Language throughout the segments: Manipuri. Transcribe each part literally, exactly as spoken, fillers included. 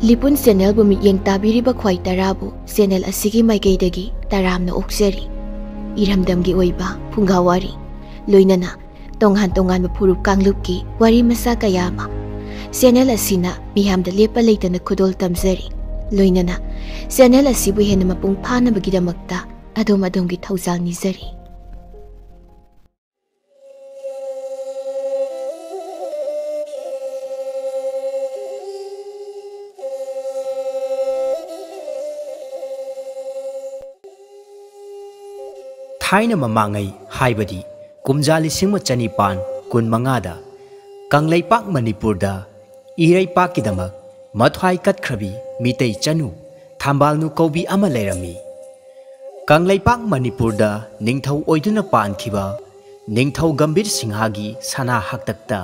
ꯂꯤꯄꯨꯟ ꯆꯦꯅꯦꯜꯕꯨ ꯃꯤꯠꯌꯦꯡ ꯇꯥꯕꯤꯔꯤꯕ ꯈ꯭ꯋꯥꯏ ꯇꯔꯥꯕꯨ ꯆꯦꯅꯦꯜ ꯑꯁꯤꯒꯤ ꯃꯥꯏꯀꯩꯗꯒꯤ ꯇꯔꯥꯝꯅ ꯑꯣꯛꯆꯔꯤ꯫ ꯏꯔꯝꯗꯝꯒꯤ ꯑꯣꯏꯕ ꯐꯨꯡꯒꯥ ꯋꯥꯔꯤ, ꯂꯣꯏꯅꯅ ꯇꯣꯉꯥꯟ ꯇꯣꯉꯥꯟꯕ ꯐꯨꯔꯨꯞ ꯀꯥꯡꯂꯨꯞꯀꯤ ꯋꯥꯔꯤ ꯃꯆꯥ ꯀꯌꯥ ꯑꯃ ꯆꯦꯅꯦꯜ ꯑꯁꯤꯅ ꯃꯤꯌꯥꯝꯗ ꯂꯦꯞꯄ ꯂꯩꯇꯅ ꯈꯨꯗꯣꯜ ꯇꯝꯖꯔꯤ꯫ ꯂꯣꯏꯅꯅ ꯆꯦꯅꯦꯜ ꯑꯁꯤꯕꯨ ꯍꯦꯟꯅ ꯃꯄꯨꯡ ꯐꯥꯅꯕꯒꯤꯗꯃꯛꯇ ꯑꯗꯣꯝ ꯑꯗꯣꯝꯒꯤ ꯊꯧꯖꯥꯜ ꯅꯤꯖꯔꯤ꯫ ꯊꯥꯏꯅ ꯃꯃꯥꯡꯉꯩ, ꯍꯥꯏꯕꯗꯤ ꯀꯨꯝꯖꯥ ꯂꯤꯁꯤꯡ ꯑꯃ ꯆꯅꯤꯄꯥꯟ ꯀꯨꯟꯃꯉꯥꯗ ꯀꯪꯂꯩꯄꯥꯛ ꯃꯅꯤꯄꯨꯔꯗ ꯏꯔꯩꯄꯥꯛꯀꯤꯗꯃꯛ ꯃꯊ꯭ꯋꯥꯏ ꯀꯠꯈ꯭ꯔꯕꯤ ꯃꯤꯇꯩ ꯆꯅꯨ ꯊꯝꯕꯥꯜꯅꯨ ꯀꯧꯕꯤ ꯑꯃ ꯂꯩꯔꯝꯃꯤ꯫ ꯀꯪꯂꯩꯄꯥꯛ ꯃꯅꯤꯄꯨꯔꯗ ꯅꯤꯡꯊꯧ ꯑꯣꯏꯗꯨꯅ ꯄꯥꯟꯈꯤꯕ ꯅꯤꯡꯊꯧ ꯒꯝꯚꯤꯔ ꯁꯤꯡꯍꯒꯤ ꯁꯅꯥ ꯍꯥꯛꯇꯛꯇ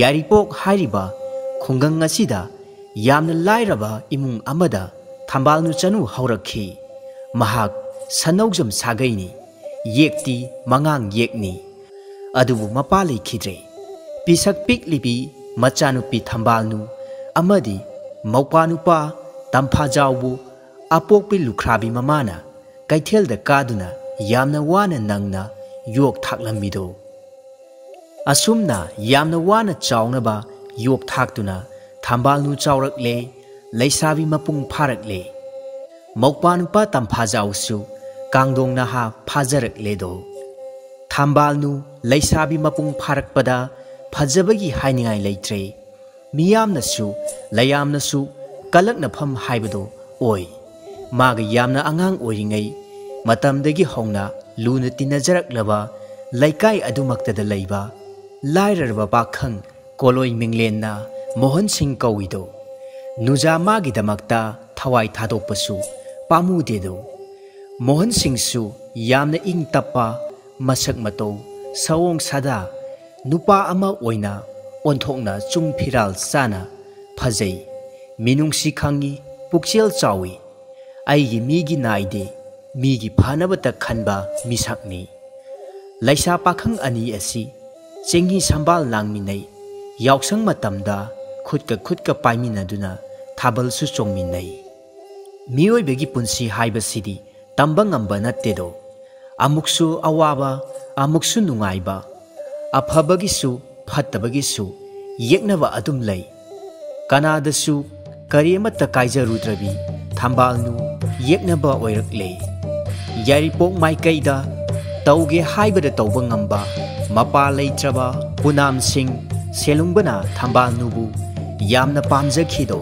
ꯌꯥꯏꯔꯤꯄꯣꯛ ꯍꯥꯏꯔꯤꯕ ꯈꯨꯡꯒꯪ ꯑꯁꯤꯗ ꯌꯥꯝꯅ ꯂꯥꯏꯔꯕ ꯏꯃꯨꯡ ꯑꯃꯗ ꯊꯝꯕꯥꯜꯅꯨ ꯆꯅꯨ ꯍꯧꯔꯛꯈꯤ꯫ ꯃꯍꯥꯛ ꯁꯟꯅꯧꯖꯝ ꯁꯥꯒꯩꯅꯤ, ꯌꯦꯛꯇꯤ ꯃꯉꯥꯡ ꯌꯦꯛꯅꯤ꯫ ꯑꯗꯨꯕꯨ ꯃꯄꯥ ꯂꯩꯈꯤꯗ꯭ꯔꯦ꯫ ꯄꯤꯁꯛ ꯄꯤꯛꯂꯤꯕꯤ ꯃꯆꯥꯅꯨꯄꯤ ꯊꯝꯕꯥꯜꯅꯨ ꯑꯃꯗꯤ ꯃꯧꯄ꯭ꯋꯥ ꯅꯨꯄꯥ ꯇꯝꯐꯥꯖꯥꯎꯕꯨ ꯑꯄꯣꯛꯄꯤ ꯂꯨꯈ꯭ꯔꯥꯕꯤ ꯃꯃꯥꯅ ꯀꯩꯊꯦꯜꯗ ꯀꯥꯗꯨꯅ ꯌꯥꯝꯅ ꯋꯥꯅ ꯅꯪꯅ ꯌꯣꯛ ꯊꯥꯛꯂꯝꯃꯤꯗꯣ꯫ ꯑꯁꯨꯝꯅ ꯌꯥꯝꯅ ꯋꯥꯅ ꯆꯥꯎꯅꯕ ꯌꯣꯛ ꯊꯥꯛꯇꯨꯅ ꯊꯝꯕꯥꯜꯅꯨ ꯆꯥꯎꯔꯛꯂꯦ, ꯂꯩꯁꯥꯕꯤ ꯃꯄꯨꯡ ꯐꯥꯔꯛꯂꯦ꯫ ꯃꯧꯄ꯭ꯋꯥ ꯅꯨꯄꯥ ꯇꯝꯐꯥꯖꯥꯎꯁꯨ ꯀꯥꯡꯗꯣꯡ ꯅꯍꯥ ꯐꯥꯖꯔꯛꯂꯦꯗꯣ꯫ ꯊꯝꯕꯥꯜꯅꯨ ꯂꯩꯁꯥꯕꯤ ꯃꯄꯨꯡ ꯐꯥꯔꯛꯄꯗ ꯐꯖꯕꯒꯤ ꯍꯥꯏꯅꯤꯡꯉꯥꯏ ꯂꯩꯇ꯭ꯔꯦ꯫ ꯃꯤꯌꯥꯝꯅꯁꯨ ꯂꯩꯌꯥꯝꯅꯁꯨ ꯀꯜꯂꯛꯅꯐꯝ ꯍꯥꯏꯕꯗꯣ ꯑꯣꯏ꯫ ꯃꯥꯒ ꯌꯥꯝꯅ ꯑꯉꯥꯡ ꯑꯣꯏꯔꯤꯉꯩ ꯃꯇꯝꯗꯒꯤ ꯍꯧꯅ ꯂꯨꯅ ꯇꯤꯟꯅꯖꯔꯛꯂꯕ ꯂꯩꯀꯥꯏ ꯑꯗꯨꯃꯛꯇꯗ ꯂꯩꯕ ꯂꯥꯏꯔꯔꯕ ꯄꯥꯈꯪ ꯀꯣꯂꯣꯏ ꯃꯤꯡꯂꯦꯟꯅ ꯃꯣꯍꯟ ꯁꯤꯡ ꯀꯧꯏꯗꯣ꯫ ꯅꯨꯖꯥ ꯃꯥꯒꯤꯗꯃꯛꯇ ꯊꯋꯥꯏ ꯊꯥꯗꯣꯛꯄꯁꯨ ꯄꯥꯝꯃꯨꯗꯦꯗꯣ꯫ ꯃꯣꯍꯟ ꯁꯤꯡꯁꯨ ꯌꯥꯝꯅ ꯏꯪ ꯇꯞꯄ, ꯃꯁꯛ ꯃꯇꯧ, ꯁꯑꯣꯡ ꯁꯥꯗꯥ, ꯅꯨꯄꯥ ꯑꯃ ꯑꯣꯏꯅ ꯑꯣꯟꯊꯣꯛꯅ ꯆꯨꯡ ꯐꯤꯔꯥꯜ ꯆꯥꯅ ꯐꯖꯩ꯫ ꯃꯤꯅꯨꯡꯁꯤ ꯈꯪꯏ, ꯄꯨꯛꯆꯦꯜ ꯆꯥꯎꯏ꯫ ꯑꯩꯒꯤ ꯃꯤꯒꯤ ꯅꯥꯏꯗꯦ, ꯃꯤꯒꯤ ꯐꯅꯕꯇ ꯈꯟꯕ ꯃꯤꯁꯛꯅꯤ꯫ ꯂꯩꯁꯥ ꯄꯥꯈꯪ ꯑꯅꯤ ꯑꯁꯤ ꯆꯤꯡꯍꯤ ꯁꯝꯕꯥꯜ ꯂꯥꯡꯃꯤꯟꯅꯩ꯫ ꯌꯥꯎꯁꯪ ꯃꯇꯝꯗ ꯈꯨꯠꯀ ꯈꯨꯠꯀ ꯄꯥꯏꯃꯤꯟꯅꯗꯨꯅ ꯊꯥꯕꯜꯁꯨ ꯆꯣꯡꯃꯤꯟꯅꯩ꯫ ꯃꯤꯑꯣꯏꯕꯒꯤ ꯄꯨꯟꯁꯤ ꯍꯥꯏꯕꯁꯤꯗꯤ ꯇꯝꯕ ꯉꯝꯕ ꯅꯠꯇꯦꯗꯣ꯫ ꯑꯃꯨꯛꯁꯨ ꯑꯋꯥꯕ, ꯑꯃꯨꯛꯁꯨ ꯅꯨꯡꯉꯥꯏꯕ, ꯑꯐꯕꯒꯤꯁꯨ ꯐꯠꯇꯕꯒꯤꯁꯨ ꯌꯦꯛꯅꯕ ꯑꯗꯨꯝ ꯂꯩ꯫ ꯀꯅꯥꯗꯁꯨ ꯀꯔꯤ ꯑꯃꯠꯇ ꯀꯥꯏꯖꯔꯨꯗ꯭ꯔꯕꯤ ꯊꯝꯕꯥꯜꯅꯨ ꯌꯦꯛꯅꯕ ꯑꯣꯏꯔꯛꯂꯦ꯫ ꯌꯥꯏꯔꯤꯄꯣꯛ ꯃꯥꯏꯀꯩꯗ ꯇꯧꯒꯦ ꯍꯥꯏꯕꯗ ꯇꯧꯕ ꯉꯝꯕ ꯃꯄꯥ ꯂꯩꯇ꯭ꯔꯕ ꯄꯨꯅꯥꯝꯁꯤꯡ ꯁꯦꯂꯨꯡꯕꯅ ꯊꯝꯕꯥꯜꯅꯨꯕꯨ ꯌꯥꯝꯅ ꯄꯥꯝꯖꯈꯤꯗꯣ꯫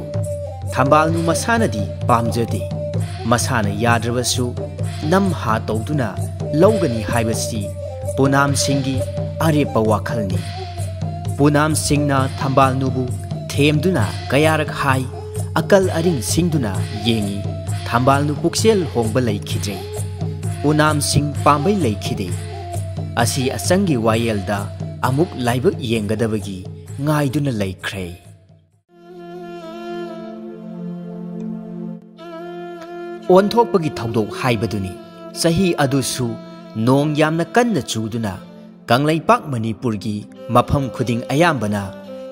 ꯊꯝꯕꯥꯜꯅꯨ ꯃꯁꯥꯅꯗꯤ ꯄꯥꯝꯖꯗꯦ꯫ ꯃꯁꯥꯅ ꯌꯥꯗ꯭ꯔꯕꯁꯨ ꯅꯝꯍꯥ ꯇꯧꯗꯨꯅ ꯂꯧꯒꯅꯤ ꯍꯥꯏꯕꯁꯤ ꯄꯨꯅꯥꯝꯁꯤꯡꯒꯤ ꯑꯔꯦꯞꯄ ꯋꯥꯈꯜꯅꯤ꯫ ꯄꯨꯅꯥꯝꯁꯤꯡꯅ ꯊꯝꯕꯥꯜꯅꯨꯕꯨ ꯊꯦꯝꯗꯨꯅ ꯀꯌꯥꯔꯛ ꯍꯥꯏ, ꯑꯀꯜ ꯑꯔꯤꯡ ꯁꯤꯡꯗꯨꯅ ꯌꯦꯡꯉꯤ꯫ ꯊꯝꯕꯥꯜꯅꯨ ꯄꯨꯛꯆꯦꯜ ꯍꯣꯡꯕ ꯂꯩꯈꯤꯗ꯭ꯔꯦ꯫ ꯄꯨꯅꯥꯝꯁꯤꯡ ꯄꯥꯝꯕꯩ ꯂꯩꯈꯤꯗꯦ꯫ ꯑꯁꯤ ꯑꯆꯪꯒꯤ ꯋꯥꯌꯦꯜꯗ ꯑꯃꯨꯛ ꯂꯥꯏꯕꯛ ꯌꯦꯡꯒꯗꯕꯒꯤ ꯉꯥꯏꯗꯨꯅ ꯂꯩꯈ꯭ꯔꯦ꯫ ꯑꯣꯟꯊꯣꯛꯄꯒꯤ ꯊꯧꯗꯣꯛ ꯍꯥꯏꯕꯗꯨꯅꯤ꯫ ꯆꯍꯤ ꯑꯗꯨꯁꯨ ꯅꯣꯡ ꯌꯥꯝꯅ ꯀꯟꯅ ꯆꯨꯗꯨꯅ ꯀꯪꯂꯩꯄꯥꯛ ꯃꯅꯤꯄꯨꯔꯒꯤ ꯃꯐꯝ ꯈꯨꯗꯤꯡ ꯑꯌꯥꯝꯕꯅ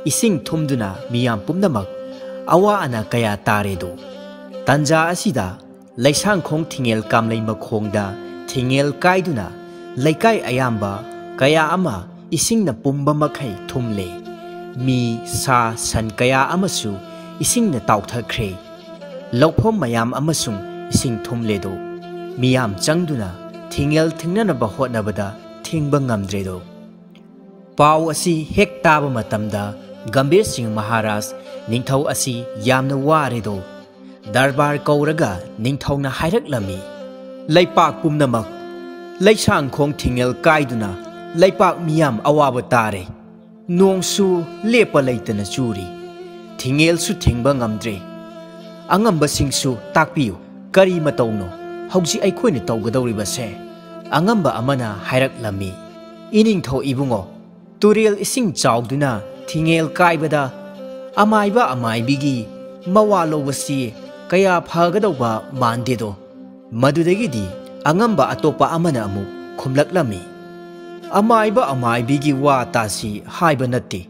ꯏꯁꯤꯡ ꯊꯨꯝꯗꯨꯅ ꯃꯤꯌꯥꯝ ꯄꯨꯝꯅꯃꯛ ꯑꯋꯥ ꯑꯅꯥ ꯀꯌꯥ ꯇꯥꯔꯦꯗꯣ꯫ ꯇꯟꯖꯥ ꯑꯁꯤꯗ ꯂꯩꯁꯥꯡꯈꯣꯡ ꯊꯤꯡꯉꯦꯜ ꯀꯥꯝꯂꯩ ꯃꯈꯣꯡꯗ ꯊꯤꯡꯉꯦꯜ ꯀꯥꯏꯗꯨꯅ ꯂꯩꯀꯥꯏ ꯑꯌꯥꯝꯕ ꯀꯌꯥ ꯑꯃ ꯏꯁꯤꯡꯅ ꯄꯨꯝꯕ ꯃꯈꯩ ꯊꯨꯝꯂꯦ꯫ ꯃꯤ, ꯁꯥ, ꯁꯟ ꯀꯌꯥ ꯑꯃꯁꯨ ꯏꯁꯤꯡꯅ ꯇꯥꯎꯊꯈ꯭ꯔꯦ꯫ ꯂꯧꯐꯝ ꯃꯌꯥꯝ ꯑꯃꯁꯨꯡ ꯏꯁꯤꯡ ꯊꯨꯝꯂꯦꯗꯣ꯫ ꯃꯤꯌꯥꯝ ꯆꯪꯗꯨꯅ ꯊꯤꯡꯉꯦꯜ ꯊꯤꯡꯅꯅꯕ ꯍꯣꯠꯅꯕꯗ ꯊꯤꯡꯕ ꯉꯝꯗ꯭ꯔꯦꯗꯣ꯫ ꯄꯥꯎ ꯑꯁꯤ ꯍꯦꯛ ꯇꯥꯕ ꯃꯇꯝꯗ ꯒꯝꯚꯤꯔ ꯁꯤꯡ ꯃꯍꯥꯔꯥꯖ ꯅꯤꯡꯊꯧ ꯑꯁꯤ ꯌꯥꯝꯅ ꯋꯥꯔꯦꯗꯣ꯫ ꯗꯔꯕꯥꯔ ꯀꯧꯔꯒ ꯅꯤꯡꯊꯧꯅ ꯍꯥꯏꯔꯛꯂꯝꯃꯤ, "ꯂꯩꯄꯥꯛ ꯄꯨꯝꯅꯃꯛ ꯂꯩꯁꯥꯡꯈꯣꯡ ꯊꯤꯡꯉꯦꯜ ꯀꯥꯏꯗꯨꯅ ꯂꯩꯄꯥꯛ ꯃꯤꯌꯥꯝ ꯑꯋꯥꯕ ꯇꯥꯔꯦ꯫ ꯅꯣꯡꯁꯨ ꯂꯦꯞꯄ ꯂꯩꯇꯅ ꯆꯨꯔꯤ꯫ ꯊꯤꯡꯉꯦꯜꯁꯨ ꯊꯤꯡꯕ ꯉꯝꯗ꯭ꯔꯦ꯫ ꯑꯉꯝꯕꯁꯤꯡꯁꯨ ꯇꯥꯛꯄꯤꯌꯨ, ꯀꯔꯤ ꯃꯇꯧꯅꯣ ꯍꯧꯖꯤꯛ ꯑꯩꯈꯣꯏꯅ ꯇꯧꯒꯗꯧꯔꯤꯕꯁꯦ?" ꯑꯉꯝꯕ ꯑꯃꯅ ꯍꯥꯏꯔꯛꯂꯝꯃꯤ, "ꯏꯅꯤꯡꯊꯧ ꯏꯕꯨꯡꯉꯣ, ꯇꯨꯔꯦꯜ ꯏꯁꯤꯡ ꯆꯥꯎꯗꯨꯅ ꯊꯤꯡꯉꯦꯜ ꯀꯥꯏꯕꯗ ꯑꯃꯥꯏꯕ ꯑꯃꯥꯏꯕꯤꯒꯤ ꯃꯋꯥ ꯂꯧꯕꯁꯤ ꯀꯌꯥ ꯐꯒꯗꯧꯕ ꯃꯥꯟꯗꯦꯗꯣ꯫" ꯃꯗꯨꯗꯒꯤꯗꯤ ꯑꯉꯝꯕ ꯑꯇꯣꯞꯄ ꯑꯃꯅ ꯑꯃꯨꯛ ꯈꯨꯝꯂꯛꯂꯝꯃꯤ, "ꯑꯃꯥꯏꯕ ꯑꯃꯥꯏꯕꯤꯒꯤ ꯋꯥ ꯇꯥꯁꯤ ꯍꯥꯏꯕ ꯅꯠꯇꯦ,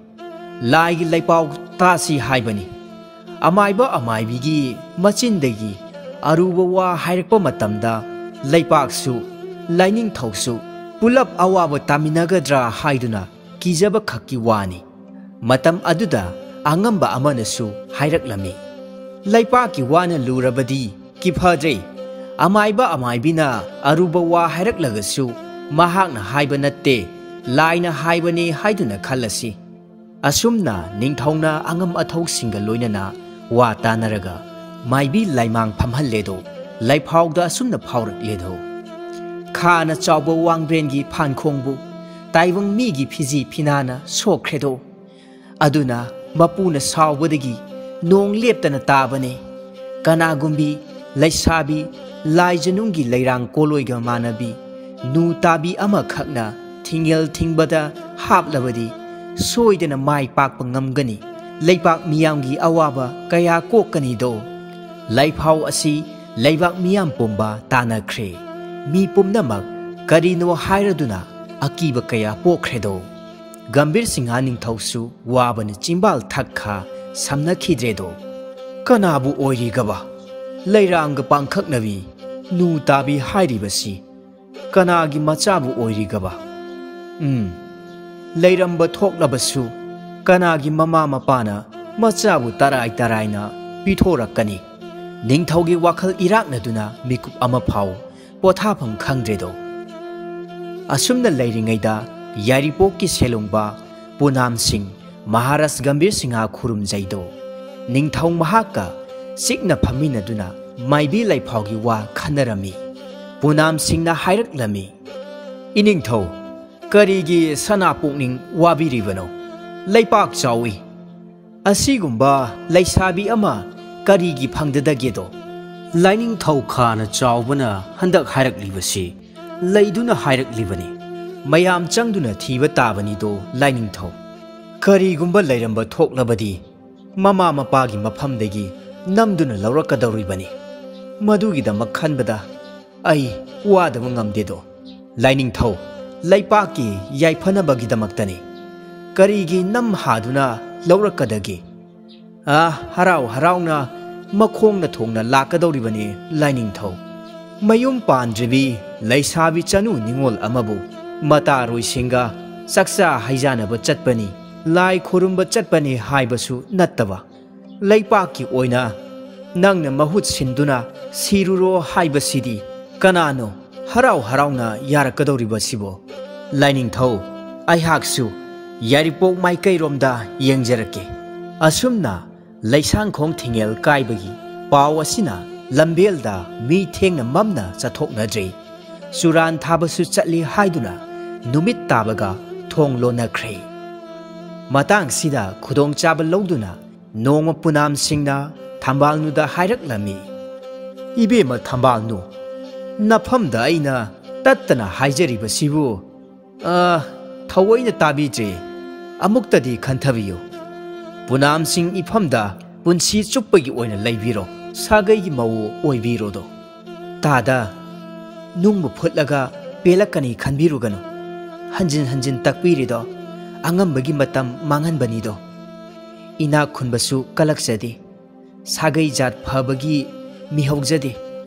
ꯂꯥꯏꯒꯤ ꯂꯩꯄꯥꯎ ꯇꯥꯁꯤ ꯍꯥꯏꯕꯅꯤ꯫ ꯑꯃꯥꯏꯕ ꯑꯃꯥꯏꯕꯤꯒꯤ ꯃꯆꯤꯟꯗꯒꯤ ꯑꯔꯨꯕ ꯋꯥ ꯍꯥꯏꯔꯛꯄ ꯃꯇꯝꯗ ꯂꯩꯄꯥꯛꯁꯨ ꯂꯥꯏꯅꯤꯡꯊꯧꯁꯨ ꯄꯨꯂꯞ ꯑꯋꯥꯕ ꯇꯥꯃꯤꯟꯅꯒꯗ꯭ꯔꯥ ꯍꯥꯏꯗꯨꯅ ꯀꯤꯖꯕ ꯈꯛꯀꯤ ꯋꯥꯅꯤ꯫ ꯃꯇꯝ ꯑꯗꯨꯗ ꯑꯉꯝꯕ ꯑꯃꯅꯁꯨ ꯍꯥꯏꯔꯛꯂꯝꯃꯤ, "ꯂꯩꯄꯥꯛꯀꯤ ꯋꯥꯅ ꯂꯨꯔꯕꯗꯤ ꯀꯤꯐꯗ꯭ꯔꯦ꯫ ꯑꯃꯥꯏꯕ ꯑꯃꯥꯏꯕꯤꯅ ꯑꯔꯨꯕ ꯋꯥ ꯍꯥꯏꯔꯛꯂꯒꯁꯨ ꯃꯍꯥꯛꯅ ꯍꯥꯏꯕ ꯅꯠꯇꯦ, ꯂꯥꯏꯅ ꯍꯥꯏꯕꯅꯤ ꯍꯥꯏꯗꯨꯅ ꯈꯜꯂꯁꯤ꯫" ꯑꯁꯨꯝꯅ ꯅꯤꯡꯊꯧꯅ ꯑꯉꯝ ꯑꯊꯧꯁꯤꯡꯒ ꯂꯣꯏꯅꯅ ꯋꯥ ꯇꯥꯅꯔꯒ ꯃꯥꯏꯕꯤ ꯂꯥꯏꯃꯥꯡ ꯐꯝꯍꯜꯂꯦꯗꯣ꯫ ꯂꯩꯐꯥꯎꯗ ꯑꯁꯨꯝꯅ ꯐꯥꯎꯔꯛꯂꯦꯗꯣ, "ꯈꯥꯅ ꯆꯥꯎꯕ ꯋꯥꯡꯕ꯭ꯔꯦꯟꯒꯤ ꯐꯥꯟꯈꯣꯡꯕꯨ ꯇꯥꯏꯕꯪ ꯃꯤꯒꯤ ꯐꯤꯖꯤ ꯐꯤꯅꯥꯅ ꯁꯣꯛꯈ꯭ꯔꯦꯗꯣ꯫ ꯑꯗꯨꯅ ꯃꯄꯨꯅ ꯁꯥꯎꯕꯗꯒꯤ ꯅꯣꯡ ꯂꯦꯞꯇꯅ ꯇꯥꯕꯅꯦ꯫ ꯀꯅꯥꯒꯨꯝꯕꯤ ꯂꯩꯁꯥꯕꯤ ꯂꯥꯏꯖꯅꯨꯡꯒꯤ ꯂꯩꯔꯥꯡ ꯀꯣꯂꯣꯏꯒ ꯃꯥꯟꯅꯕꯤ ꯅꯨ ꯇꯥꯕꯤ ꯑꯃꯈꯛꯅ ꯊꯤꯡꯉꯦꯜ ꯊꯤꯡꯕꯗ ꯍꯥꯞꯂꯕꯗꯤ ꯁꯣꯏꯗꯅ ꯃꯥꯏ ꯄꯥꯛꯄ ꯉꯝꯒꯅꯤ꯫ ꯂꯩꯄꯥꯛ ꯃꯤꯌꯥꯝꯒꯤ ꯑꯋꯥꯕ ꯀꯌꯥ ꯀꯣꯛꯀꯅꯤꯗꯣ꯫" ꯂꯩꯐꯥꯎ ꯑꯁꯤ ꯂꯩꯕꯥꯛ ꯃꯤꯌꯥꯝ ꯄꯨꯝꯕ ꯇꯥꯅꯈ꯭ꯔꯦ꯫ ꯃꯤ ꯄꯨꯝꯅꯃꯛ ꯀꯔꯤꯅꯣ ꯍꯥꯏꯔꯗꯨꯅ ꯑꯀꯤꯕ ꯀꯌꯥ ꯄꯣꯛꯈ꯭ꯔꯦꯗꯣ꯫ ꯒꯝꯚꯤꯔ ꯁꯤꯡꯍ ꯅꯤꯡꯊꯧꯁꯨ ꯋꯥꯕꯅ ꯆꯤꯝꯕꯥꯜ ꯊꯛꯈ ꯁꯝꯅꯈꯤꯗ꯭ꯔꯦꯗꯣ꯫ "ꯀꯅꯥꯕꯨ ꯑꯣꯏꯔꯤꯒꯕ? ꯂꯩꯔꯥꯡꯒ ꯄꯥꯡꯈꯛꯅꯕꯤ ꯅꯨ ꯇꯥꯕꯤ ꯍꯥꯏꯔꯤꯕꯁꯤ ꯀꯅꯥꯒꯤ ꯃꯆꯥꯕꯨ ꯑꯣꯏꯔꯤꯒꯕ? ꯎꯝ, ꯂꯩꯔꯝꯕ ꯊꯣꯛꯂꯕꯁꯨ ꯀꯅꯥꯒꯤ ꯃꯃꯥ ꯃꯄꯥꯅ ꯃꯆꯥꯕꯨ ꯇꯔꯥꯏ ꯇꯔꯥꯏꯅ ꯄꯤꯊꯣꯔꯛꯀꯅꯤ?" ꯅꯤꯡꯊꯧꯒꯤ ꯋꯥꯈꯜ ꯏꯔꯥꯛꯅꯗꯨꯅ ꯃꯤꯀꯨꯞ ꯑꯃ ꯐꯥꯎ ꯄꯣꯊꯥꯐꯝ ꯈꯪꯗ꯭ꯔꯦꯗꯣ꯫ ꯑꯁꯨꯝꯅ ꯂꯩꯔꯤꯉꯩꯗ ꯌꯥꯏꯔꯤꯄꯣꯛꯀꯤ ꯁꯦꯂꯣꯡꯕ ꯄꯨꯅꯥꯝ ꯁꯤꯡ ꯃꯍꯥꯔꯥꯖ ꯒꯝꯚꯤꯔ ꯁꯤꯡꯍ ꯈꯨꯔꯨꯝꯖꯩꯗꯣ꯫ ꯅꯤꯡꯊꯧ ꯃꯍꯥꯛꯀ ꯆꯤꯛꯅ ꯐꯝꯃꯤꯟꯅꯗꯨꯅ ꯃꯥꯏꯕꯤ ꯂꯩꯐꯥꯎꯒꯤ ꯋꯥ ꯈꯟꯅꯔꯝꯃꯤ꯫ ꯄꯨꯅꯥꯝ ꯁꯤꯡꯅ ꯍꯥꯏꯔꯛꯂꯝꯃꯤ, "ꯏꯅꯤꯡꯊꯧ, ꯀꯔꯤꯒꯤ ꯁꯅꯥ ꯄꯨꯛꯅꯤꯡ ꯋꯥꯕꯤꯔꯤꯕꯅꯣ? ꯂꯩꯄꯥꯛ ꯆꯥꯎꯏ꯫ ꯑꯁꯤꯒꯨꯝꯕ ꯂꯩꯁꯥꯕꯤ ꯑꯃ ꯀꯔꯤꯒꯤ ꯐꯪꯗꯗꯒꯦꯗꯣ?" ꯂꯥꯏꯅꯤꯡꯊꯧ ꯈꯥꯅ ꯆꯥꯎꯕꯅ ꯍꯟꯗꯛ ꯍꯥꯏꯔꯛꯂꯤꯕꯁꯤ ꯂꯩꯗꯨꯅ ꯍꯥꯏꯔꯛꯂꯤꯕꯅꯤ꯫ ꯃꯌꯥꯝ ꯆꯪꯗꯨꯅ ꯊꯤꯕ ꯇꯥꯕꯅꯤꯗꯣ ꯂꯥꯏꯅꯤꯡꯊꯧ꯫ ꯀꯔꯤꯒꯨꯝꯕ ꯂꯩꯔꯝꯕ ꯊꯣꯛꯂꯕꯗꯤ ꯃꯃꯥ ꯃꯄꯥꯒꯤ ꯃꯐꯝꯗꯒꯤ ꯅꯝꯗꯨꯅ ꯂꯧꯔꯛꯀꯗꯧꯔꯤꯕꯅꯤ꯫ ꯃꯗꯨꯒꯤꯗꯃꯛ ꯈꯟꯕꯗ ꯑꯩ ꯋꯥꯗꯕ ꯉꯝꯗꯦꯗꯣ꯫ ꯂꯥꯏꯅꯤꯡꯊꯧ, ꯂꯩꯄꯥꯛꯀꯤ ꯌꯥꯏꯐꯅꯕꯒꯤꯗꯃꯛꯇꯅꯤ꯫ ꯀꯔꯤꯒꯤ ꯅꯝ ꯍꯥꯗꯨꯅ ꯂꯧꯔꯛꯀꯗꯒꯦ? ꯑ, ꯍꯔꯥꯎ ꯍꯔꯥꯎꯅ ꯃꯈꯣꯡꯅ ꯊꯣꯡꯅ ꯂꯥꯛꯀꯗꯧꯔꯤꯕꯅꯤ ꯂꯥꯏꯅꯤꯡꯊꯧ꯫ ꯃꯌꯨꯝ ꯄꯥꯟꯗ꯭ꯔꯤꯕꯤ ꯂꯩꯁꯥꯕꯤ ꯆꯅꯨ ꯅꯤꯉꯣꯜ ꯑꯃꯕꯨ ꯃꯇꯥꯔꯣꯏꯁꯤꯡꯒ ꯆꯥꯛꯆꯥ ꯍꯩꯖꯥꯅꯕ ꯆꯠꯄꯅꯤ, ꯂꯥꯏ ꯈꯨꯔꯨꯝꯕ ꯆꯠꯄꯅꯤ ꯍꯥꯏꯕꯁꯨ ꯅꯠꯇꯕ, ꯂꯩꯄꯥꯛꯀꯤ ꯑꯣꯏꯅ ꯅꯪꯅ ꯃꯍꯨꯠ ꯁꯤꯟꯗꯨꯅ ꯁꯤꯔꯨꯔꯣ ꯍꯥꯏꯕꯁꯤꯗꯤ ꯀꯅꯥꯅꯣ ꯍꯔꯥꯎ ꯍꯔꯥꯎꯅ ꯌꯥꯔꯛꯀꯗꯧꯔꯤꯕꯁꯤꯕꯣ? ꯂꯥꯏꯅꯤꯡꯊꯧ, ꯑꯩꯍꯥꯛꯁꯨ ꯌꯥꯏꯔꯤꯄꯣꯛ ꯃꯥꯏꯀꯩꯔꯣꯝꯗ ꯌꯦꯡꯖꯔꯛꯀꯦ꯫ ꯑꯁꯨꯝꯅ ꯂꯩꯁꯥꯡꯈꯣꯡ ꯊꯤꯡꯉꯦꯜ ꯀꯥꯏꯕꯒꯤ ꯄꯥꯎ ꯑꯁꯤꯅ ꯂꯝꯕꯦꯜꯗ ꯃꯤ ꯊꯦꯡꯅ ꯃꯝꯅ ꯆꯠꯊꯣꯛꯅꯗ꯭ꯔꯦ꯫ ꯆꯨꯔꯥꯟ ꯊꯥꯕꯁꯨ ꯆꯠꯂꯤ ꯍꯥꯏꯗꯨꯅ ꯅꯨꯃꯤꯠ ꯇꯥꯕꯒ ꯊꯣꯡ ꯂꯣꯟꯅꯈ꯭ꯔꯦ꯫ ꯃꯇꯥꯡꯁꯤꯗ ꯈꯨꯗꯣꯡꯆꯥꯕ ꯂꯧꯗꯨꯅ ꯅꯣꯡꯃ ꯄꯨꯅꯥꯝꯁꯤꯡꯅ ꯊꯝꯕꯥꯜꯅꯨꯗ ꯍꯥꯏꯔꯛꯂꯝꯃꯤ, "ꯏꯕꯦꯝꯃ ꯊꯝꯕꯥꯜꯅꯨ, ꯅꯐꯝꯗ ꯑꯩꯅ ꯇꯠꯇꯅ ꯍꯥꯏꯖꯔꯤꯕꯁꯤꯕꯨ, ꯑ, ꯊꯑꯣꯏꯅ ꯇꯥꯕꯤꯗ꯭ꯔꯦ꯫ ꯑꯃꯨꯛꯇꯗꯤ ꯈꯟꯊꯕꯤꯌꯨ꯫ ꯄꯨꯅꯥꯝꯁꯤꯡ ꯏꯐꯝꯗ ꯄꯨꯟꯁꯤ ꯆꯨꯞꯄꯒꯤ ꯑꯣꯏꯅ ꯂꯩꯕꯤꯔꯣ, ꯁꯥꯒꯩꯒꯤ ꯃꯧ ꯑꯣꯏꯕꯤꯔꯣꯗꯣ꯫ ꯇꯥꯗ, ꯅꯨꯡꯕꯨ ꯐꯨꯠꯂꯒ ꯄꯦꯜꯂꯛꯀꯅꯤ ꯈꯟꯕꯤꯔꯨꯒꯅꯨ꯫ ꯍꯟꯖꯤꯟ ꯍꯟꯖꯤꯟ ꯇꯛꯄꯤꯔꯤꯗꯣ ꯑꯉꯝꯕꯒꯤ ꯃꯇꯝ ꯃꯥꯡꯍꯟꯕꯅꯤꯗꯣ꯫ ꯏꯅꯥꯛ ꯈꯨꯟꯕꯁꯨ ꯀꯂꯛꯆꯗꯦ, ꯁꯥꯒꯩ ꯖꯥꯠ ꯐꯕꯒꯤ ꯃꯤꯍꯧꯖꯗꯦ꯫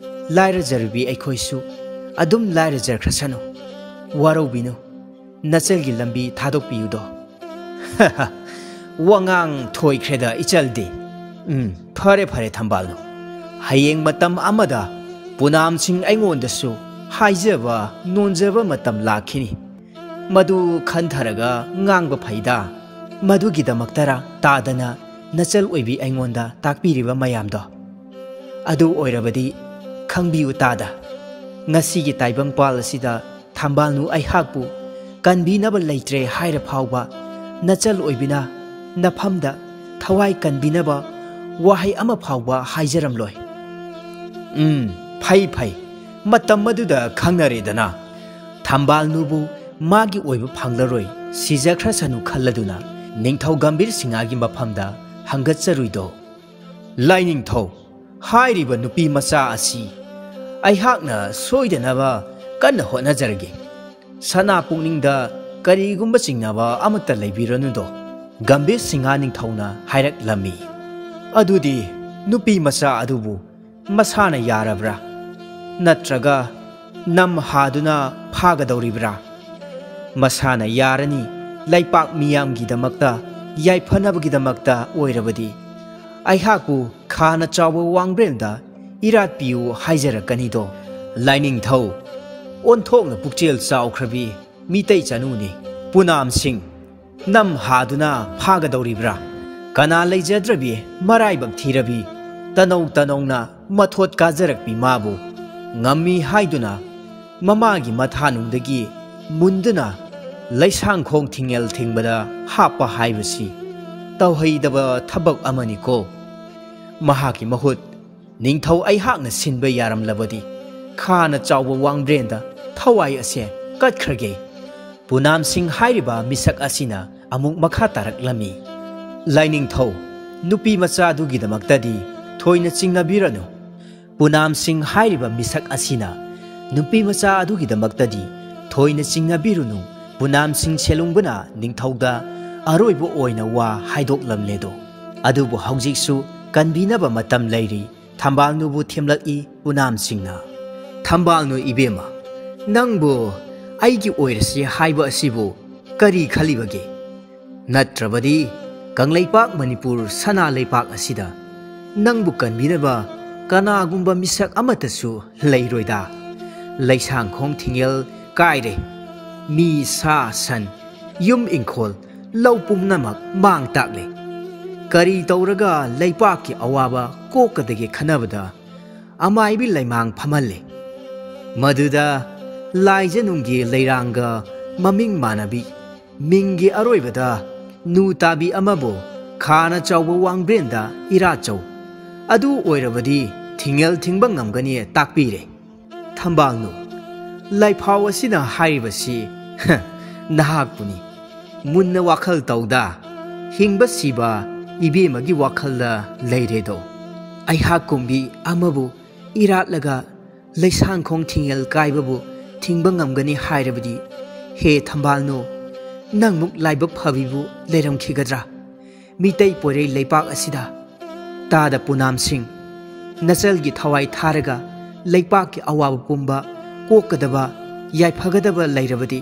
ꯂꯥꯏꯔꯖꯔꯨꯕꯤ ꯑꯩꯈꯣꯏꯁꯨ ꯑꯗꯨꯝ ꯂꯥꯏꯔꯖꯈ꯭ꯔꯁꯅꯨ꯫ ꯋꯥꯔꯧꯕꯤꯅꯨ, ꯅꯆꯜꯒꯤ ꯂꯝꯕꯤ ꯊꯥꯗꯣꯛꯄꯤꯌꯨꯗꯣ꯫" "ꯋꯥꯉꯥꯡ ꯊꯣꯏꯈ꯭ꯔꯦꯗ ꯏꯆꯜꯗꯤ꯫ ꯎꯝ, ꯐꯔꯦ ꯐꯔꯦ ꯊꯝꯕꯥꯜꯅꯨ, ꯍꯌꯦꯡ ꯃꯇꯝ ꯑꯃꯗ ꯄꯨꯅꯥꯝꯁꯤꯡ ꯑꯩꯉꯣꯟꯗꯁꯨ ꯍꯥꯏꯖꯕ ꯅꯣꯟꯖꯕ ꯃꯇꯝ ꯂꯥꯛꯈꯤꯅꯤ꯫ ꯃꯗꯨ ꯈꯟꯊꯔꯒ ꯉꯥꯡꯕ ꯐꯩꯗ꯫ ꯃꯗꯨꯒꯤꯗꯃꯛꯇꯔ ꯇꯥꯗꯅ ꯅꯆꯜ ꯑꯣꯏꯕꯤ ꯑꯩꯉꯣꯟꯗ ꯇꯥꯛꯄꯤꯔꯤꯕ ꯃꯌꯥꯝꯗꯣ? ꯑꯗꯨ ꯑꯣꯏꯔꯕꯗꯤ ꯈꯪꯕꯤꯌꯨ ꯇꯥꯗ, ꯉꯁꯤꯒꯤ ꯇꯥꯏꯕꯪꯄꯥꯜ ꯑꯁꯤꯗ ꯊꯝꯕꯥꯜꯅꯨ ꯑꯩꯍꯥꯛꯄꯨ ꯀꯟꯕꯤꯅꯕ ꯂꯩꯇ꯭ꯔꯦ ꯍꯥꯏꯔ ꯐꯥꯎꯕ, ꯅꯆꯜ ꯑꯣꯏꯕꯤꯅ ꯅꯐꯝꯗ ꯊꯋꯥꯏ ꯀꯟꯕꯤꯅꯕ ꯋꯥꯍꯩ ꯑꯃ ꯐꯥꯎꯕ ꯍꯥꯏꯖꯔꯝꯂꯣꯏ꯫" "ꯎꯝ, ꯐꯩ ꯐꯩ, ꯃꯇꯝ ꯑꯗꯨꯗ ꯈꯪꯅꯔꯦꯗꯅ꯫ ꯊꯝꯕꯥꯜꯅꯨꯕꯨ ꯃꯥꯒꯤ ꯑꯣꯏꯕ ꯐꯪꯂꯔꯣꯏ, ꯁꯤꯖꯈ꯭ꯔꯁꯅꯨ ꯈꯜꯂꯗꯨꯅ ꯅꯤꯡꯊꯧ ꯒꯝꯚꯤꯔ ꯁꯤꯡꯍꯒꯤ ꯃꯐꯝꯗ ꯍꯪꯒꯠꯆꯔꯨꯏꯗꯣ꯫" "ꯂꯥꯏꯅꯤꯡꯊꯧ, ꯍꯥꯏꯔꯤꯕ ꯅꯨꯄꯤ ꯃꯆꯥ ꯑꯁꯤ ꯑꯩꯍꯥꯛꯅ ꯁꯣꯏꯗꯅꯕ ꯀꯟꯅ ꯍꯣꯠꯅꯖꯔꯒꯦ꯫ ꯁꯅꯥ ꯄꯨꯛꯅꯤꯡꯗ ꯀꯔꯤꯒꯨꯝꯕ ꯆꯤꯡꯅꯕ ꯑꯃꯠꯇ ꯂꯩꯕꯤꯔꯅꯨꯗꯣ꯫" ꯒꯝꯚꯤꯔ ꯁꯤꯡꯍ ꯅꯤꯡꯊꯧꯅ ꯍꯥꯏꯔꯛꯂꯝꯃꯤ꯫ ꯑꯗꯨꯗꯤ ꯅꯨꯄꯤ ꯃꯆꯥ ꯑꯗꯨꯕꯨ ꯃꯁꯥꯅ ꯌꯥꯔꯕ꯭ꯔꯥ? ꯅꯠꯇ꯭ꯔꯒ ꯅꯝꯍꯥꯗꯨꯅ ꯐꯥꯒꯗꯧꯔꯤꯕ꯭ꯔꯥ? ꯃꯁꯥꯅ ꯌꯥꯔꯅꯤ, ꯂꯩꯄꯥꯛ ꯃꯤꯌꯥꯝꯒꯤꯗꯃꯛꯇ, ꯌꯥꯏꯐꯅꯕꯒꯤꯗꯃꯛꯇ ꯑꯣꯏꯔꯕꯗꯤ, ꯑꯩꯍꯥꯛꯄꯨ ꯈꯥꯅ ꯆꯥꯎꯕ ꯋꯥꯡꯕ꯭ꯔꯦꯟꯗ ꯏꯔꯥꯠ ꯄꯤꯌꯨ ꯍꯥꯏꯖꯔꯛꯀꯅꯤꯗꯣ꯫ ꯂꯥꯏꯅꯤꯡꯊꯧ, ꯑꯣꯟꯊꯣꯛꯅ ꯄꯨꯛꯆꯦꯜ ꯆꯥꯎꯈ꯭ꯔꯕꯤ ꯃꯤꯇꯩ ꯆꯅꯨꯅꯤ꯫ ꯄꯨꯅꯥꯝꯁꯤꯡ, ꯅꯝꯍꯥꯗꯨꯅ ꯐꯥꯒꯗꯧꯔꯤꯕ꯭ꯔꯥ? ꯀꯅꯥ ꯂꯩꯖꯗ꯭ꯔꯕꯤ ꯃꯔꯥꯏꯕꯛ ꯊꯤꯔꯕꯤ ꯇꯅꯧ ꯇꯅꯧꯅ ꯃꯊꯣꯠ ꯀꯥꯖꯔꯛꯄꯤ ꯃꯥꯕꯨ ꯉꯝꯃꯤ ꯍꯥꯏꯗꯨꯅ ꯃꯃꯥꯒꯤ ꯃꯊꯥꯅꯨꯡꯗꯒꯤ ꯃꯨꯟꯗꯨꯅ ꯂꯩꯁꯥꯡꯈꯣꯡ ꯊꯤꯡꯉꯦꯜ ꯊꯤꯡꯕꯗ ꯍꯥꯞꯄ ꯍꯥꯏꯕꯁꯤ ꯇꯧꯍꯩꯗꯕ ꯊꯕꯛ ꯑꯃꯅꯤꯀꯣ꯫ ꯃꯍꯥꯛꯀꯤ ꯃꯍꯨꯠ ꯅꯤꯡꯊꯧ ꯑꯩꯍꯥꯛꯅ ꯁꯤꯟꯕ ꯌꯥꯔꯝꯂꯕꯗꯤ ꯈꯥꯅ ꯆꯥꯎꯕ ꯋꯥꯡꯕ꯭ꯔꯦꯟꯗ ꯊꯋꯥꯏ ꯑꯁꯦ ꯀꯠꯈ꯭ꯔꯒꯦ꯫ ꯄꯨꯅꯥꯝꯁꯤꯡ ꯍꯥꯏꯔꯤꯕ ꯃꯤꯁꯛ ꯑꯁꯤꯅ ꯑꯃꯨꯛ ꯃꯈꯥ ꯇꯥꯔꯛꯂꯝꯃꯤ꯫ ꯂꯥꯏꯅꯤꯡꯊꯧ, ꯅꯨꯄꯤ ꯃꯆꯥ ꯑꯗꯨꯒꯤꯗꯃꯛꯇꯗꯤ ꯊꯣꯏꯅ ꯆꯤꯡꯅꯕꯤꯔꯅꯨ꯫ ꯄꯨꯅꯥꯝꯁꯤꯡ ꯍꯥꯏꯔꯤꯕ ꯃꯤꯁꯛ ꯑꯁꯤꯅ ꯅꯨꯄꯤ ꯃꯆꯥ ꯑꯗꯨꯒꯤꯗꯃꯛꯇꯗꯤ ꯊꯣꯏꯅ ꯆꯤꯡꯅꯕꯤꯔꯨꯅꯨ꯫ ꯄꯨꯅꯥꯝꯁꯤꯡ ꯁꯦꯂꯨꯡꯕꯅ ꯅꯤꯡꯊꯧꯗ ꯑꯔꯣꯏꯕ ꯑꯣꯏꯅ ꯋꯥ ꯍꯥꯏꯗꯣꯛꯂꯝꯂꯦꯗꯣ꯫ ꯑꯗꯨꯕꯨ ꯍꯧꯖꯤꯛꯁꯨ ꯀꯟꯕꯤꯅꯕ ꯃꯇꯝ ꯂꯩꯔꯤ꯫ ꯊꯝꯕꯥꯜꯅꯨꯕꯨ ꯊꯦꯝꯂꯛꯏ ꯄꯨꯅꯥꯝꯁꯤꯡꯅ꯫ ꯊꯝꯕꯥꯜꯅꯨ ꯏꯕꯦꯝꯃ, ꯅꯪꯕꯨ ꯑꯩꯒꯤ ꯑꯣꯏꯔꯁꯤ ꯍꯥꯏꯕ ꯑꯁꯤꯕꯨ ꯀꯔꯤ ꯈꯜꯂꯤꯕꯒꯦ? ꯅꯠꯇ꯭ꯔꯕꯗꯤ ꯀꯪꯂꯩꯄꯥꯛ ꯃꯅꯤꯄꯨꯔ ꯁꯅꯥ ꯂꯩꯄꯥꯛ ꯑꯁꯤꯗ ꯅꯪꯕꯨ ꯀꯟꯕꯤꯅꯕ ꯀꯅꯥꯒꯨꯝꯕ ꯃꯤꯁꯛ ꯑꯃꯠꯇꯁꯨ ꯂꯩꯔꯣꯏꯗ꯫ ꯂꯩꯁꯥꯡꯈꯣꯡ ꯊꯤꯡꯉꯦꯜ ꯀꯥꯏꯔꯦ꯫ ꯃꯤ, ꯁꯥ, ꯁꯟ, ꯌꯨꯝ ꯏꯪꯈꯣꯜ, ꯂꯧ ꯄꯨꯝꯅꯃꯛ ꯃꯥꯡ ꯇꯥꯛꯂꯦ꯫ ꯀꯔꯤ ꯇꯧꯔꯒ ꯂꯩꯄꯥꯛꯀꯤ ꯑꯋꯥꯕ ꯀꯣꯛꯀꯗꯒꯦ ꯈꯟꯅꯕꯗ ꯑꯃꯥꯏꯕꯤ ꯂꯩꯃꯥꯡ ꯐꯝꯍꯜꯂꯦ꯫ ꯃꯗꯨꯗ ꯂꯥꯏꯖꯅꯨꯡꯒꯤ ꯂꯩꯔꯥꯡꯒ ꯃꯃꯤꯡ ꯃꯥꯟꯅꯕꯤ, ꯃꯤꯡꯒꯤ ꯑꯔꯣꯏꯕꯗ ꯅꯨ ꯇꯥꯕꯤ ꯑꯃꯕꯨ ꯈꯥꯅ ꯆꯥꯎꯕ ꯋꯥꯡꯕ꯭ꯔꯦꯟꯗ ꯏꯔꯥꯠꯆꯧ꯫ ꯑꯗꯨ ꯑꯣꯏꯔꯕꯗꯤ ꯊꯤꯡꯉꯦꯜ ꯊꯤꯡꯕ ꯉꯝꯒꯅꯤ ꯇꯥꯛꯄꯤꯔꯦ꯫ ꯊꯝꯕꯥꯜꯅꯨ, ꯂꯥꯏꯐꯥꯎ ꯑꯁꯤꯅ ꯍꯥꯏꯔꯤꯕꯁꯤ ꯅꯍꯥꯛꯄꯨꯅꯤ꯫ ꯃꯨꯟꯅ ꯋꯥꯈꯜ ꯇꯧꯗ꯫ ꯍꯤꯡꯕ ꯁꯤꯕ ꯏꯕꯦꯝꯃꯒꯤ ꯋꯥꯈꯜꯗ ꯂꯩꯔꯦꯗꯣ꯫ ꯑꯩꯍꯥꯛ ꯀꯨꯝꯕꯤ ꯑꯃꯕꯨ ꯏꯔꯥꯠꯂꯒ ꯂꯩꯁꯥꯡꯈꯣꯡ ꯊꯤꯡꯉꯦꯜ ꯀꯥꯏꯕꯕꯨ ꯊꯤꯡꯕ ꯉꯝꯒꯅꯤ ꯍꯥꯏꯔꯕꯗꯤ, ꯍꯦ ꯊꯝꯕꯥꯜꯅꯨ, ꯅꯪꯃꯨꯛ ꯂꯥꯏꯕꯛ ꯐꯕꯤꯕꯨ ꯂꯩꯔꯝꯈꯤꯒꯗ꯭ꯔꯥ? ꯃꯤꯇꯩ ꯄꯣꯏꯔꯩ ꯂꯩꯄꯥꯛ ꯑꯁꯤꯗ ꯇꯥꯗ ꯄꯨꯅꯥꯝꯁꯤꯡ, ꯅꯆꯜꯒꯤ ꯊꯋꯥꯏ ꯊꯥꯔꯒ ꯂꯩꯄꯥꯛꯀꯤ ꯑꯋꯥꯕ ꯄꯨꯝꯕ ꯀꯣꯛꯀꯗꯕ, ꯌꯥꯏꯐꯒꯗꯕ ꯂꯩꯔꯕꯗꯤ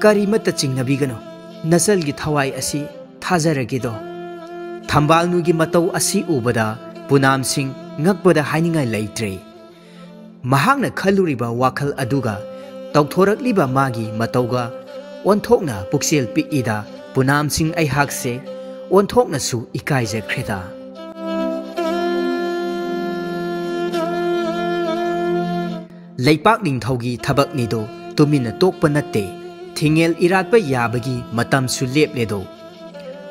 ꯀꯔꯤꯃꯠꯇ ꯆꯤꯡꯅꯕꯤꯒꯅꯨ꯫ ꯅꯆꯜꯒꯤ ꯊꯋꯥꯏ ꯑꯁꯤ ꯊꯥꯖꯔꯒꯦꯗꯣ꯫ ꯊꯝꯕꯥꯜꯅꯨꯒꯤ ꯃꯇꯧ ꯑꯁꯤ ꯎꯕꯗ ꯄꯨꯅꯥꯝꯁꯤꯡ ꯉꯛꯄꯗ ꯍꯥꯏꯅꯤꯡꯉꯥꯏ ꯂꯩꯇ꯭ꯔꯦ꯫ ꯃꯍꯥꯛꯅ ꯈꯜꯂꯨꯔꯤꯕ ꯋꯥꯈꯜ ꯑꯗꯨꯒ ꯇꯧꯊꯣꯔꯛꯂꯤꯕ ꯃꯥꯒꯤ ꯃꯇꯧꯒ ꯑꯣꯟꯊꯣꯛꯅ ꯄꯨꯛꯆꯦꯜ ꯄꯤꯛꯏꯗ ꯄꯨꯅꯥꯝꯁꯤꯡ ꯑꯩꯍꯥꯛꯁꯦ ꯑꯣꯟꯊꯣꯛꯅꯁꯨ ꯏꯀꯥꯏꯖꯈ꯭ꯔꯦꯗ꯫ ꯂꯩꯄꯥꯛ ꯅꯤꯡꯊꯧꯒꯤ ꯊꯕꯛꯅꯤꯗꯣ ꯇꯨꯃꯤꯟꯅ ꯇꯣꯛꯄ ꯅꯠꯇꯦ꯫ ꯊꯤꯡꯉꯦꯜ ꯏꯔꯥꯠꯄ ꯌꯥꯕꯒꯤ ꯃꯇꯝꯁꯨ ꯂꯦꯞꯂꯦꯗꯣ꯫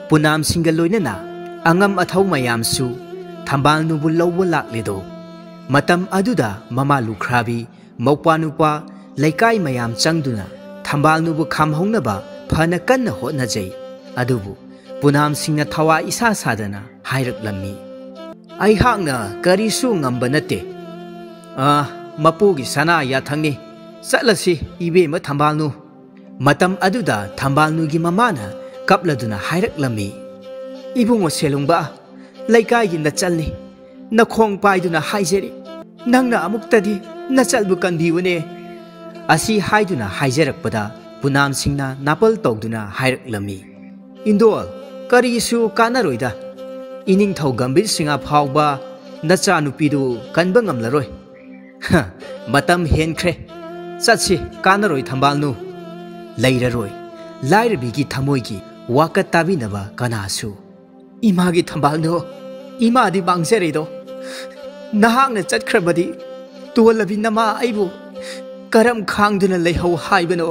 ꯄꯨꯅꯥꯝꯁꯤꯡꯒ ꯂꯣꯏꯅꯅ ꯑꯉꯝ ꯑꯊꯧ ꯃꯌꯥꯝꯁꯨ ꯊꯝꯕꯥꯜꯅꯨꯕꯨ ꯂꯧꯕ ꯂꯥꯛꯂꯦꯗꯣ꯫ ꯃꯇꯝ ꯑꯗꯨꯗ ꯃꯃꯥ ꯂꯨꯈ꯭ꯔꯥꯕꯤ, ꯃꯧꯄ꯭ꯋꯥ ꯅꯨꯄꯥ, ꯂꯩꯀꯥꯏ ꯃꯌꯥꯝ ꯆꯪꯗꯨꯅ ꯊꯝꯕꯥꯜꯅꯨꯕꯨ ꯈꯥꯝꯍꯧꯅꯕ ꯐꯅ ꯀꯟꯅ ꯍꯣꯠꯅꯖꯩ꯫ ꯑꯗꯨꯕꯨ ꯄꯨꯅꯥꯝꯁꯤꯡꯅ ꯊꯋꯥ ꯏꯁꯥ ꯁꯥꯗꯅ ꯍꯥꯏꯔꯛꯂꯝꯃꯤ, "ꯑꯩꯍꯥꯛꯅ ꯀꯔꯤꯁꯨ ꯉꯝꯕ ꯅꯠꯇꯦ꯫ ꯑꯥ, ꯃꯄꯨꯒꯤ ꯁꯅꯥ ꯌꯥꯊꯪꯅꯤ, ꯆꯠꯂꯁꯤ ꯏꯕꯦꯝꯃ ꯊꯝꯕꯥꯜꯅꯨ"꯫ ꯃꯇꯝ ꯑꯗꯨꯗ ꯊꯝꯕꯥꯜꯅꯨꯒꯤ ꯃꯃꯥꯅ ꯀꯞꯂꯗꯨꯅ ꯍꯥꯏꯔꯛꯂꯝꯃꯤ, "ꯏꯕꯨꯡꯉꯣ ꯁꯦꯂꯨꯡꯕ, ꯂꯩꯀꯥꯏꯒꯤ ꯅꯆꯜꯅꯤ, ꯅꯈꯣꯡ ꯄꯥꯏꯗꯨꯅ ꯍꯥꯏꯖꯔꯤ, ꯅꯪꯅ ꯑꯃꯨꯛꯇꯗꯤ ꯅꯆꯜꯕꯨ ꯀꯟꯕꯤꯌꯨꯅꯦ"꯫ ꯑꯁꯤ ꯍꯥꯏꯗꯨꯅ ꯍꯥꯏꯖꯔꯛꯄꯗ ꯄꯨꯅꯥꯝꯁꯤꯡꯅ ꯅꯥꯄꯜ ꯇꯧꯗꯨꯅ ꯍꯥꯏꯔꯛꯂꯝꯃꯤ, "ꯏꯟꯗꯣꯜ, ꯀꯔꯤꯁꯨ ꯀꯥꯟꯅꯔꯣꯏꯗ, ꯏꯅꯤꯡꯊꯧ ꯒꯝꯚꯤꯔ ꯁꯤꯡꯍ ꯐꯥꯎꯕ ꯅꯆꯥꯅꯨꯄꯤꯗꯨ ꯀꯟꯕ ꯉꯝꯂꯔꯣꯏ꯫ ꯍ, ꯃꯇꯝ ꯍꯦꯟꯈ꯭ꯔꯦ꯫ ꯆꯠꯁꯤ, ꯀꯥꯟꯅꯔꯣꯏ ꯊꯝꯕꯥꯜꯅꯨ꯫ ꯂꯩꯔꯔꯣꯏ ꯂꯥꯏꯔꯕꯤꯒꯤ ꯊꯃꯣꯏꯒꯤ ꯋꯥꯀꯠ ꯇꯥꯕꯤꯅꯕ ꯀꯅꯥꯁꯨ"꯫ "ꯏꯃꯥꯒꯤ ꯊꯝꯕꯥꯜꯅꯨ, ꯏꯃꯥꯗꯤ ꯃꯥꯡꯖꯔꯦꯗꯣ꯫ ꯅꯍꯥꯛꯅ ꯆꯠꯈ꯭ꯔꯕꯗꯤ ꯇꯣꯜꯂꯕꯤ ꯅꯃꯥ ꯑꯩꯕꯨ ꯀꯔꯝ ꯈꯥꯡꯗꯨꯅ ꯂꯩꯍꯧ ꯍꯥꯏꯕꯅꯣ?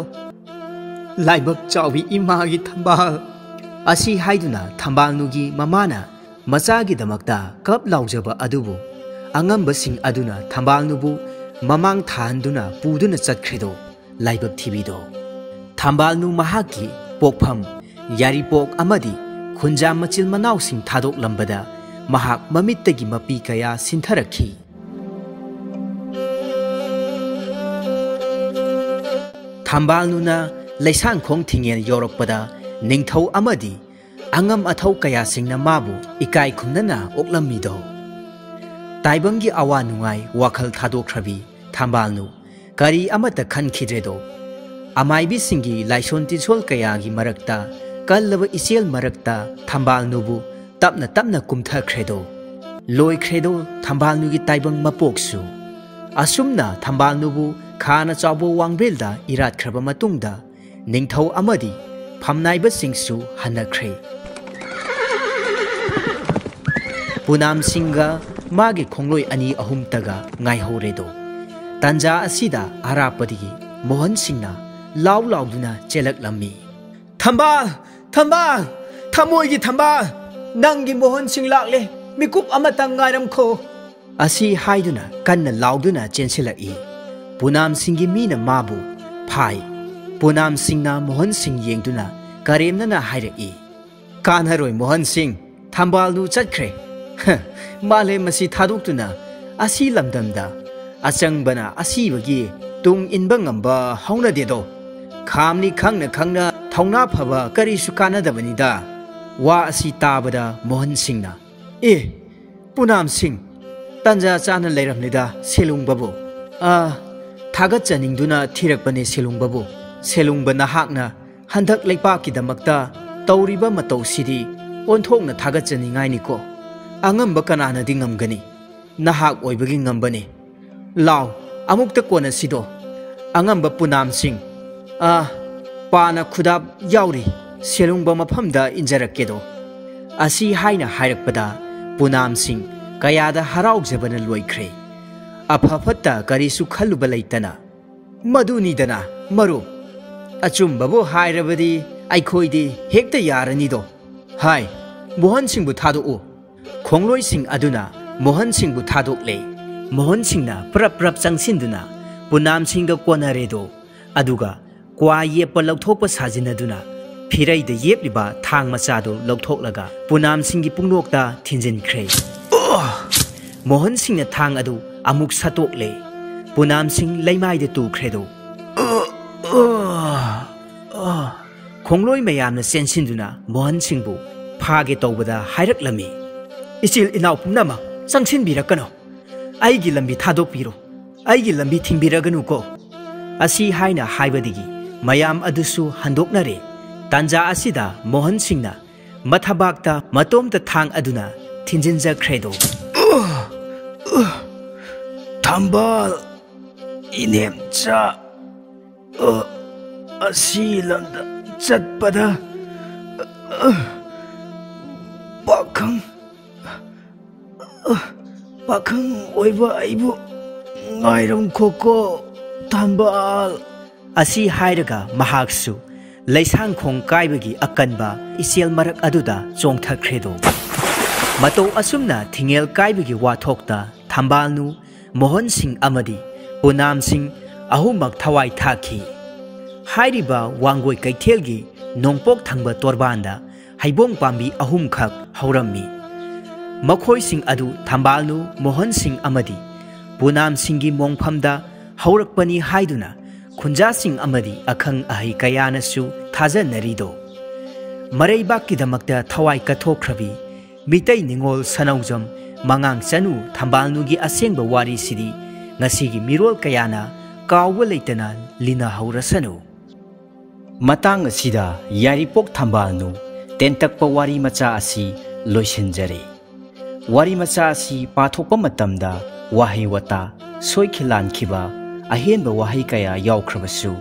ꯂꯥꯏꯕꯛ ꯆꯥꯎꯕꯤ ꯏꯃꯥꯒꯤ ꯊꯝꯕꯥꯜ"꯫ ꯑꯁꯤ ꯍꯥꯏꯗꯨꯅ ꯊꯝꯕꯥꯜꯅꯨꯒꯤ ꯃꯃꯥꯅ ꯃꯆꯥꯒꯤꯗꯃꯛꯇ ꯀꯞ ꯂꯥꯎꯖꯕ ꯑꯗꯨꯕꯨ ꯑꯉꯝꯕꯁꯤꯡ ꯑꯗꯨꯅ ꯊꯝꯕꯥꯜꯅꯨꯕꯨ ꯃꯃꯥꯡ ꯊꯥꯍꯟꯗꯨꯅ ꯄꯨꯗꯨꯅ ꯆꯠꯈ꯭ꯔꯦꯗꯣ ꯂꯥꯏꯕꯛ ꯊꯤꯕꯤꯗꯣ꯫ ꯊꯝꯕꯥꯜꯅꯨ ꯃꯍꯥꯛꯀꯤ ꯄꯣꯛꯐꯝ ꯌꯥꯔꯤꯄꯣꯛ ꯑꯃꯗꯤ ꯈꯨꯟꯖꯥ ꯃꯆꯤꯜ ꯃꯅꯥꯎꯁꯤꯡ ꯊꯥꯗꯣꯛꯂꯝꯕꯗ ꯃꯍꯥꯛ ꯃꯃꯤꯠꯇꯒꯤ ꯃꯄꯤ ꯀꯌꯥ ꯁꯤꯟꯊꯔꯛꯈꯤ꯫ ꯊꯝꯕꯥꯜꯅꯨꯅ ꯂꯩꯁꯥꯡꯈꯣꯡ ꯊꯤꯡꯉꯦꯜ ꯌꯧꯔꯛꯄꯗ ꯅꯤꯡꯊꯧ ꯑꯃꯗꯤ ꯑꯉꯝ ꯑꯊꯧ ꯀꯌꯥꯁꯤꯡꯅ ꯃꯥꯕꯨ ꯏꯀꯥꯏ ꯈꯨꯝꯅꯅ ꯑꯣꯛꯂꯝꯃꯤꯗꯣ꯫ ꯇꯥꯏꯕꯪꯒꯤ ꯑꯋꯥ ꯅꯨꯡꯉꯥꯏ ꯋꯥꯈꯜ ꯊꯥꯗꯣꯛꯈ꯭ꯔꯕꯤ ꯊꯝꯕꯥꯜꯅꯨ ꯀꯔꯤ ꯑꯃꯠꯇ ꯈꯟꯈꯤꯗ꯭ꯔꯦꯗꯣ꯫ ꯑꯃꯥꯏꯕꯤꯁꯤꯡꯒꯤ ꯂꯥꯏꯁꯣꯟ ꯇꯤꯟꯁꯣꯜ ꯀꯌꯥꯒꯤ ꯃꯔꯛꯇ, ꯀꯜꯂꯕ ꯏꯆꯦꯜ ꯃꯔꯛꯇ ꯊꯝꯕꯥꯜꯅꯨꯕꯨ ꯇꯞꯅ ꯇꯞꯅ ꯀꯨꯝꯊꯈ꯭ꯔꯦꯗꯣ꯫ ꯂꯣꯏꯈ꯭ꯔꯦꯗꯣ ꯊꯝꯕꯥꯜꯅꯨꯒꯤ ꯇꯥꯏꯕꯪ ꯃꯄꯣꯛꯁꯨ꯫ ꯑꯁꯨꯝꯅ ꯊꯝꯕꯥꯜꯅꯨꯕꯨ ꯈꯥꯅ ꯆꯥꯎꯕ ꯋꯥꯡꯕ꯭ꯔꯦꯜꯗ ꯏꯔꯥꯠꯈ꯭ꯔꯕ ꯃꯇꯨꯡꯗ, ꯅꯤꯡꯊꯧ ꯑꯃꯗꯤ ꯐꯝꯅꯥꯏꯕꯁꯤꯡꯁꯨ ꯍꯟꯅꯈ꯭ꯔꯦ꯫ ꯄꯨꯅꯥꯝ ꯁꯤꯡꯒ ꯃꯥꯒꯤ ꯈꯣꯡꯂꯣꯏ ꯑꯅꯤ ꯑꯍꯨꯝꯇꯒ ꯉꯥꯏꯍꯧꯔꯦꯗꯣ꯫ ꯇꯟꯖꯥ ꯑꯁꯤꯗ ꯑꯔꯥꯞꯄꯗꯒꯤ ꯃꯣꯍꯟ ꯁꯤꯡꯅ ꯂꯥꯎ ꯂꯥꯎꯗꯨꯅ ꯆꯦꯜꯂꯛꯂꯝꯃꯤ꯫ "ꯊꯝꯕꯥꯜ! ꯊꯝꯕꯥꯜ! ꯊꯃꯣꯏꯒꯤ ꯊꯝꯕꯥꯜ! ꯅꯪꯒꯤ ꯃꯣꯍꯟ ꯁꯤꯡ ꯂꯥꯛꯂꯦ! ꯃꯤꯀꯨꯞ ꯑꯃꯇꯪ ꯉꯥꯏꯔꯝꯈꯣ!" ꯑꯁꯤ ꯍꯥꯏꯗꯨꯅ ꯀꯟꯅ ꯂꯥꯎꯗꯨꯅ ꯆꯦꯟꯁꯤꯜꯂꯛꯏ꯫ ꯄꯨꯅꯥꯝ ꯁꯤꯡꯒꯤ ꯃꯤꯅ ꯃꯥꯕꯨ ꯐꯥꯏ꯫ ꯄꯨꯅꯥꯝ ꯁꯤꯡꯅ ꯃꯣꯍꯟ ꯁꯤꯡ ꯌꯦꯡꯗꯨꯅ ꯀꯔꯦꯝꯅꯅ ꯍꯥꯏꯔꯛꯏ, "ꯀꯥꯟꯅꯔꯣꯏ ꯃꯣꯍꯟ ꯁꯤꯡ, ꯊꯝꯕꯥꯜꯗꯨ ꯆꯠꯈ꯭ꯔꯦ꯫ ꯍ, ꯃꯥꯂꯦꯝ ꯑꯁꯤ ꯊꯥꯗꯣꯛꯇꯨꯅ ꯑꯁꯤ ꯂꯝꯗꯝꯗ ꯑꯆꯪꯕꯅ ꯑꯁꯤꯕꯒꯤ ꯇꯨꯡ ꯏꯟꯕ ꯉꯝꯕ ꯍꯧꯅꯗꯦꯗꯣ꯫ ꯈꯥꯝꯅꯤ ꯈꯪꯅ ꯈꯪꯅ ꯊꯧꯅꯥ ꯐꯕ ꯀꯔꯤꯁꯨ ꯀꯥꯟꯅꯗꯕꯅꯤꯗ"꯫ ꯋꯥ ꯑꯁꯤ ꯇꯥꯕꯗ ꯃꯣꯍꯟ ꯁꯤꯡꯅ, "ꯑꯦ, ꯄꯨꯅꯥꯝ ꯁꯤꯡ, ꯇꯟꯖꯥ ꯆꯥꯅ ꯂꯩꯔꯝꯂꯦꯗ ꯁꯦꯂꯨꯡꯕꯕꯨ꯫ ꯑ, ꯊꯥꯒꯠꯆꯅꯤꯡꯗꯨꯅ ꯊꯤꯔꯛꯄꯅꯦ ꯁꯦꯂꯨꯡꯕꯕꯨ꯫ ꯁꯦꯂꯨꯡꯕ ꯅꯍꯥꯛꯅ ꯍꯟꯗꯛ ꯂꯩꯄꯥꯛꯀꯤꯗꯃꯛꯇ ꯇꯧꯔꯤꯕ ꯃꯇꯧꯁꯤꯗꯤ ꯑꯣꯟꯊꯣꯛꯅ ꯊꯥꯒꯠꯆꯅꯤꯡꯉꯥꯏꯅꯤꯀꯣ꯫ ꯑꯉꯝꯕ ꯀꯅꯥꯅꯗꯤ ꯉꯝꯒꯅꯤ? ꯅꯍꯥꯛ ꯑꯣꯏꯕꯒꯤ ꯉꯝꯕꯅꯤ꯫ ꯂꯥꯎ, ꯑꯃꯨꯛꯇ ꯀꯣꯟꯅꯁꯤꯗꯣ꯫ ꯑꯉꯝꯕ ꯄꯨꯅꯥꯝ ꯁꯤꯡ, ꯑ, ꯄꯥꯅ ꯈꯨꯗꯥꯞ ꯌꯥꯎꯔꯤ, ꯁꯦꯂꯨꯡꯕ ꯃꯐꯝꯗ ꯏꯟꯖꯔꯛꯀꯦꯗꯣ"꯫ ꯑꯁꯤ ꯍꯥꯏꯅ ꯍꯥꯏꯔꯛꯄꯗ ꯄꯨꯅꯥꯝ ꯁꯤꯡ ꯀꯌꯥꯗ ꯍꯔꯥꯎꯖꯕꯅ ꯂꯣꯏꯈ꯭ꯔꯦ꯫ ꯑꯐ ꯐꯠꯇ ꯀꯔꯤꯁꯨ ꯈꯜꯂꯨꯕ ꯂꯩꯇꯅ, "ꯃꯗꯨꯅꯤꯗꯅ ꯃꯔꯨꯞ, ꯑꯆꯨꯝꯕꯕꯨ ꯍꯥꯏꯔꯕꯗꯤ ꯑꯩꯈꯣꯏꯗꯤ ꯍꯦꯛꯇ ꯌꯥꯔꯅꯤꯗꯣ꯫ ꯍꯥꯏ, ꯃꯣꯍꯟ ꯁꯤꯡꯕꯨ ꯊꯥꯗꯣꯛꯎ"꯫ ꯈꯣꯡꯂꯣꯏꯁꯤꯡ ꯑꯗꯨꯅ ꯃꯣꯍꯟ ꯁꯤꯡꯕꯨ ꯊꯥꯗꯣꯛꯂꯦ꯫ ꯃꯣꯍꯟ ꯁꯤꯡꯅ ꯄ꯭ꯔꯞ ꯄ꯭ꯔꯞ ꯆꯪꯁꯤꯟꯗꯨꯅ ꯄꯨꯅꯥꯝ ꯁꯤꯡꯒ ꯀꯣꯟꯅꯔꯦꯗꯣ꯫ ꯑꯗꯨꯒ ꯀ꯭ꯋꯥ ꯌꯦꯞꯄ ꯂꯧꯊꯣꯛꯄ ꯁꯥꯖꯤꯟꯅꯗꯨꯅ ꯐꯤꯔꯩꯗ ꯌꯦꯞꯂꯤꯕ ꯊꯥꯡ ꯃꯆꯥꯗꯨ ꯂꯧꯊꯣꯛꯂꯒ ꯄꯨꯅꯥꯝ ꯁꯤꯡꯒꯤ ꯄꯨꯡꯂꯣꯛꯇ ꯊꯤꯟꯖꯤꯟꯈ꯭ꯔꯦ꯫ ꯃꯣꯍꯟ ꯁꯤꯡꯅ ꯊꯥꯡ ꯑꯗꯨ ꯑꯃꯨꯛ ꯁꯠꯇꯣꯛꯂꯦ꯫ ꯄꯨꯅꯥꯝ ꯁꯤꯡ ꯂꯩꯃꯥꯏꯗ ꯇꯨꯈ꯭ꯔꯦꯗꯣ꯫ ꯈꯣꯡꯂꯣꯏ ꯃꯌꯥꯝꯅ ꯆꯦꯟꯁꯤꯟꯗꯨꯅ ꯃꯣꯍꯟ ꯁꯤꯡꯕꯨ ꯐꯥꯒꯦ ꯇꯧꯕꯗ ꯍꯥꯏꯔꯛꯂꯝꯃꯤ, "ꯏꯆꯤꯜ ꯏꯅꯥꯎ ꯄꯨꯝꯅꯃꯛ ꯆꯪꯁꯤꯟꯕꯤꯔꯛꯀꯅꯨ꯫ ꯑꯩꯒꯤ ꯂꯝꯕꯤ ꯊꯥꯗꯣꯛꯄꯤꯔꯣ꯫ ꯑꯩꯒꯤ ꯂꯝꯕꯤ ꯊꯤꯡꯕꯤꯔꯒꯅꯨꯀꯣ" ꯑꯁꯤ ꯍꯥꯏꯅ ꯍꯥꯏꯕꯗꯒꯤ ꯃꯌꯥꯝ ꯑꯗꯨꯁꯨ ꯍꯟꯗꯣꯛꯅꯔꯦ꯫ ꯇꯥꯟꯖꯥ ꯑꯁꯤꯗ ꯃꯣꯍꯟ ꯁꯤꯡꯅ ꯃꯊꯕꯥꯛꯇ ꯃꯇꯣꯝꯇ ꯊꯥꯡ ꯑꯗꯨꯅ ꯊꯤꯟꯖꯤꯟꯖꯈ꯭ꯔꯦꯗꯣ꯫ "ꯊꯝꯕꯥꯜ, ꯏꯅꯦꯝꯆꯥ, ꯑ, ꯑꯁꯤ ꯂꯝꯗ ꯆꯠꯄꯗ, ꯑ, ꯄꯥꯈꯪ, ꯑ, ꯄꯥꯈꯪ ꯑꯣꯏꯕ ꯑꯩꯕꯨ ꯉꯥꯏꯔꯝꯈꯣꯀꯣ, ꯊꯝꯕꯥꯜ" ꯑꯁꯤ ꯍꯥꯏꯔꯒ ꯃꯍꯥꯛꯁꯨ ꯂꯩꯁꯥꯡꯈꯣꯡ ꯀꯥꯏꯕꯒꯤ ꯑꯀꯟꯕ ꯏꯆꯦꯜ ꯃꯔꯛ ꯑꯗꯨꯗ ꯆꯣꯡꯊꯈ꯭ꯔꯦꯗꯣ꯫ ꯃꯇꯧ ꯑꯁꯨꯝꯅ ꯊꯤꯡꯉꯦꯜ ꯀꯥꯏꯕꯒꯤ ꯋꯥꯊꯣꯛꯇ ꯊꯝꯕꯥꯜꯅꯨ, ꯃꯣꯍꯟ ꯁꯤꯡ ꯑꯃꯗꯤ ꯄꯨꯅꯥꯝ ꯁꯤꯡ ꯑꯍꯨꯝꯃꯛ ꯊꯋꯥꯏ ꯊꯥꯈꯤ꯫ ꯍꯥꯏꯔꯤꯕ ꯋꯥꯡꯒꯣꯏ ꯀꯩꯊꯦꯜꯒꯤ ꯅꯣꯡꯄꯣꯛ ꯊꯪꯕ ꯇꯣꯔꯕꯥꯟꯗ ꯍꯩꯕꯣꯡ ꯄꯥꯝꯕꯤ ꯑꯍꯨꯝꯈꯛ ꯍꯧꯔꯝꯃꯤ꯫ ꯃꯈꯣꯏꯁꯤꯡ ꯑꯗꯨ ꯊꯝꯕꯥꯜꯅꯨ, ꯃꯣꯍꯟ ꯁꯤꯡ ꯑꯃꯗꯤ ꯄꯨꯅꯥꯝ ꯁꯤꯡꯒꯤ ꯃꯣꯡꯐꯝꯗ ꯍꯧꯔꯛꯄꯅꯤ ꯍꯥꯏꯗꯨꯅ ꯈꯨꯟꯖꯥꯁꯤꯡ ꯑꯃꯗꯤ ꯑꯈꯪ ꯑꯍꯩ ꯀꯌꯥꯅꯁꯨ ꯊꯥꯖꯅꯔꯤꯗꯣ꯫ ꯃꯔꯩꯕꯥꯛꯀꯤꯗꯃꯛꯇ ꯊꯋꯥꯏ ꯀꯠꯊꯣꯛꯈ꯭ꯔꯕꯤ ꯃꯤꯇꯩ ꯅꯤꯉꯣꯜ ꯁꯅꯧꯖꯝ ꯃꯉꯥꯡ ꯆꯅꯨ ꯊꯝꯕꯥꯜꯅꯨꯒꯤ ꯑꯁꯦꯡꯕ ꯋꯥꯔꯤꯁꯤꯗꯤ ꯉꯁꯤꯒꯤ ꯃꯤꯔꯣꯜ ꯀꯌꯥꯅ ꯀꯥꯎꯕ ꯂꯩꯇꯅ ꯂꯤꯅꯍꯧꯔꯁꯅꯨ꯫ ꯃꯇꯥꯡ ꯑꯁꯤꯗ ꯌꯥꯏꯔꯤꯄꯣꯛ ꯊꯝꯕꯥꯜꯅꯨ ꯇꯦꯟꯇꯛꯄ ꯋꯥꯔꯤ ꯃꯆꯥ ꯑꯁꯤ ꯂꯣꯏꯁꯤꯟꯖꯔꯦ꯫ ꯋꯥꯔꯤ ꯃꯆꯥ ꯑꯁꯤ ꯄꯥꯊꯣꯛꯄ ꯃꯇꯝꯗ ꯋꯥꯍꯩ ꯋꯥꯇꯥ ꯁꯣꯏꯈꯤ ꯂꯥꯟꯈꯤꯕ, ꯑꯍꯦꯟꯕ ꯋꯥꯍꯩ ꯀꯌꯥ ꯌꯥꯎꯈ꯭ꯔꯕꯁꯨ,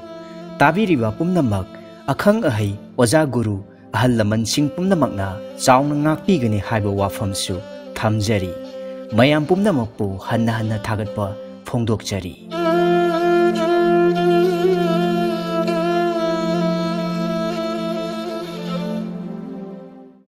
ꯇꯥꯕꯤꯔꯤꯕ ꯄꯨꯝꯅꯃꯛ ꯑꯈꯪ ꯑꯍꯩ, ꯑꯣꯖꯥ ꯒꯨꯔꯨ, ꯑꯍꯜ ꯂꯃꯟꯁꯤꯡ ꯄꯨꯝꯅꯃꯛꯅ ꯆꯥꯎꯅ ꯉꯥꯛꯄꯤꯒꯅꯤ ꯍꯥꯏꯕ ꯋꯥꯐꯝꯁꯨ ꯊꯝꯖꯔꯤ꯫ ꯃꯌꯥꯝ ꯄꯨꯝꯅꯃꯛꯄꯨ ꯍꯟꯅ ꯍꯟꯅ ꯊꯥꯒꯠꯄ ꯐꯣꯡꯗꯣꯛꯆꯔꯤ꯫